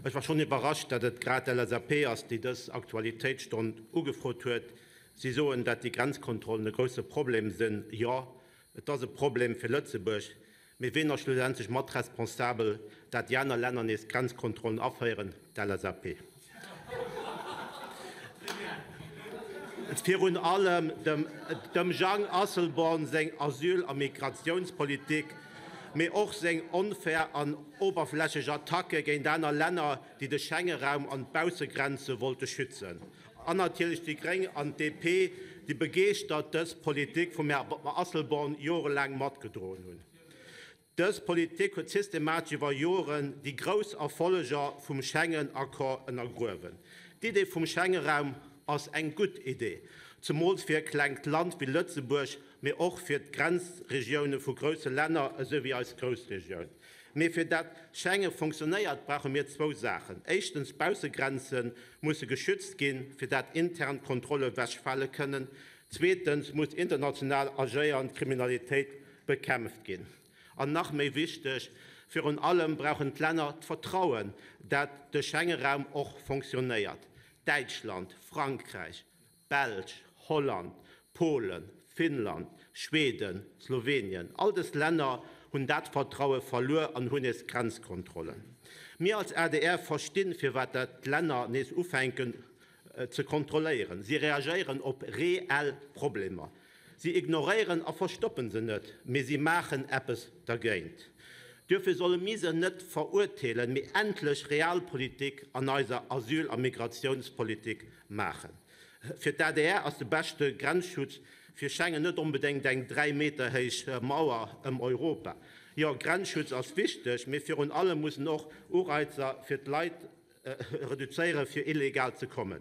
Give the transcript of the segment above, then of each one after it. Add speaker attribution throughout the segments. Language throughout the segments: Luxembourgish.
Speaker 1: Ech war schonn iwwerrascht, dat et grad d'LSAP ass, déi dës Aktualitéitsstonn ugefrot huet. Si soen, dat déi Grenzkontrollen e grousse Problem sinn. Jo, et ass e Problem fir Lëtzebuerg. Mee ween ass schlussendlech mat responsabel, dat déi aner Länner nees Grenzkontrollen aféieren? D'LSAP. Virun allem dem Jang Asselborn seng Asyl a Migratiounspolitik, mee och seng onfair an oberflächlech Attacke géint aner Länner, déi de Schengeraum an d'Baussegrenze wollte schützen. An natierlech déi Gréng an d'DP, déi begeeschtert dës Politik vum Här Asselborn jorelaang matgedroen hunn. Dës Politik huet systematesch iwwer Joren déi grouss Erfolleger vum Schengen-Accord ënnergruewen. D'Idee vum Schengenraum ass eng gutt Idee, zemools fir e klengt Land wéi Lëtzebuerg, mee och fir d'Grenzregioune vu grousse Länner, esou wéi eis Groussregioun. Mee fir dat Schengen fonctionnéiert, brauche mir zwou Saachen. Éischtens, d'Baussegrenze musse geschützt ginn, fir dat intern Kontrolle wechfale kënnen. Zweetens muss international agéiernd Kriminalitéit bekämpft ginn. An nach méi wichteg, virun allem brauchen d'Länner d'Vertrauen, dat de Schengenraum och fonctionnéiert. Däitschland, Frankräich, Belsch, Holland, Polen, Finnland, Schweden, Slowenien, all dës Länner hunn dat Vertraue verluer an hunn nees Grenzkontrollen. Mir als adr verstinn, firwat dat d'Länner nees ufänken ze kontrolléieren. Si reagéieren op reell Problemer. Si ignoréieren a verstoppen se net, mee si maachen eppes dergéint. Duerfir solle mir se net verurteelen, mee endlech Realpolitik an eiser Asyl a Migratiounspolitik maachen. Fir d'ADR ass de beschte Grenzschutz fir Schengen net onbedéngt eng 3 Meter héich Mauer ëm Europa. Jo, Grenzschutz ass wichteg, mee virun allem mussen och Ureizer fir d'Leit reduzéieren, fir illegal ze kommen.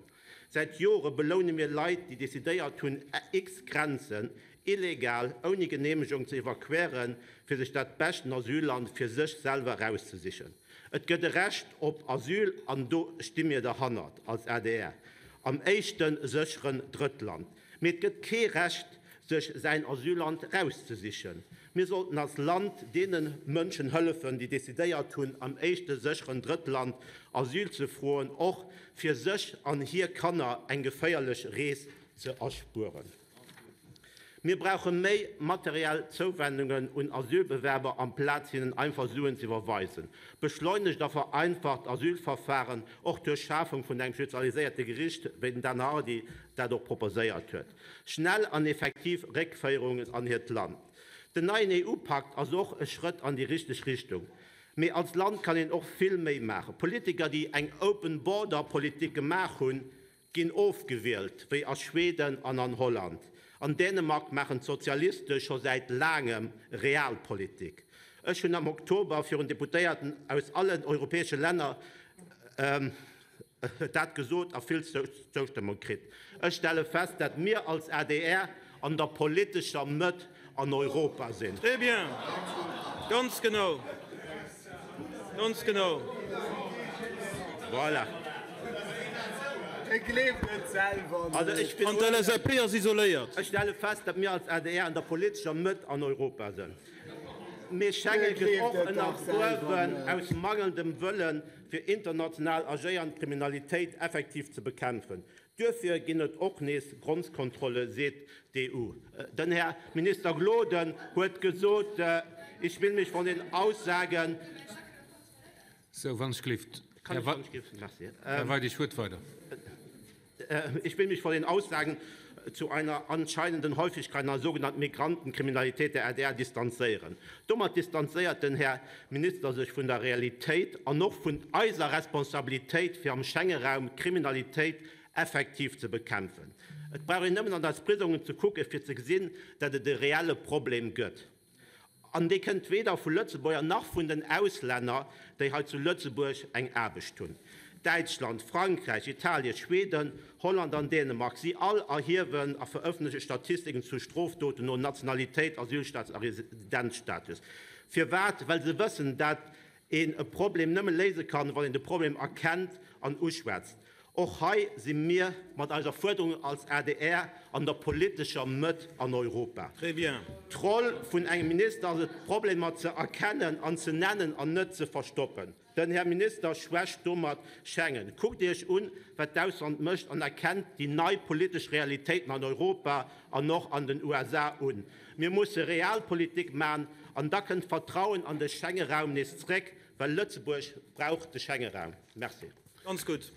Speaker 1: Säit Jore beloune mir Leit, déi decidéiert hunn, x Grenzen illegal, ouni Geneemegung ze iwwerqueren, fir sech dat beschten Asylland fir sech selwer erauszesichen. Et gëtt e Recht op Asyl an do sti mir derhannert als adr, am éischte sécheren Drëttland. Mee et gëtt kee Recht, sech säin Asylland erauszesichen. Mir sollten als Land deene Mënschen hëllefen, déi decidéiert hunn, am éischte sécheren Drëttland Asyl ze froen, och fir sech an hir Kanner eng geféierlech Rees ze erspueren. Mir brauche méi materiell Zouwendungen un Asylbewerber, amplaz hinnen einfach Suen ze iwwerweisen. Beschleunegt a vereinfacht Asylverfahren, och duerch Schafung vun engem spezialiséierte Gericht, wéi den Dan Hardy dat och proposéiert huet. Schnell an effektiv Réckféierungen an hiert Land. Den neien EU-Pakt ass och e Schrëtt an déi richteg Richtung. Mee als Land kann een och vill méi maachen. Politiker, déi eng Open-Border-Politik gemaach hunn, ginn ofgewielt, wéi a Schweden an an Holland. An Dänemark maachen d'Sozialiste scho säit laangem Realpolitik. Ech hunn am Oktober virun Deputéierten aus allen europäesche Länner dat gesot a vill Zoustëmmung kritt. Ech stelle fest, dat mir als adr an der politescher Mëtt an Europa sinn.
Speaker 2: Très bien. Ganz genau. Ganz genau.
Speaker 1: Voilà.
Speaker 3: E gleeft et selwer net.
Speaker 2: An d'LSAP ass isoléiert.
Speaker 1: Ech stelle fest, datt mir als adr an der politescher Mëtt an Europa sinn. Mee Schengen gëtt och ënnergruewen aus mangelndem Wëllen, fir international agéiernd Kriminalitéit effektiv ze bekämpfen. Duerfir ginn et och nees Grenzkontrolle, seet d'EU. Den Här Minister Gloden huet gesot, Ich will mich von den Aussagen.
Speaker 4: Sou, wann ech gelift, Här Weidig, fuert weider.
Speaker 1: Ich will mich von den Aussagen zu einer anscheinenden Häufigkeit einer sogenannten Migrantenkriminalität der adr distanzéieren. Domat distanzéiert den Här Minister sech vun der Realitéit an och vun eiser Responsabilitéit, fir am Schengeraum d'Kriminalitéit effektiv ze bekämpfen. Et brauch een nëmmen an eis Prisongen ze kucken, fir ze gesinn, datt et e reelle Problem gëtt. An dee kënnt weder vu Lëtzebuerger nach vun den Auslänner, déi hei zu Lëtzebuerg eng Aarbecht hunn. Däitschland, Frankräich, Italien, Schweden, Holland an Dänemark, si all erhiewen a verëffentleche Statistiken zu Strofdoten no Nationalitéit, Asylstatus a Residenzstatus. Firwat? Well se wëssen, dat een e Problem nëmme léise kann, wann een de Problem erkennt an uschwätzt. Och hei si mir mat eiser Fuerderung als adr an der politescher Mëtt an Europa.
Speaker 2: Très bien.
Speaker 1: D'Roll vun engem Minister ass et, d'Problemer ze erkennen an ze nennen an net ze verstoppen. Den Här Minister schwächt domat Schengen. Kuckt Iech un, wat d'Ausland mécht an erkennt déi nei politesch Realitéiten an Europa an och an den USA un. Mir musse Realpolitik man an da kënnt d'Vertrauen an de Schengeraum nees zréck, well Lëtzebuerg brauch de Schengeraum. Merci.
Speaker 2: Ganz gutt.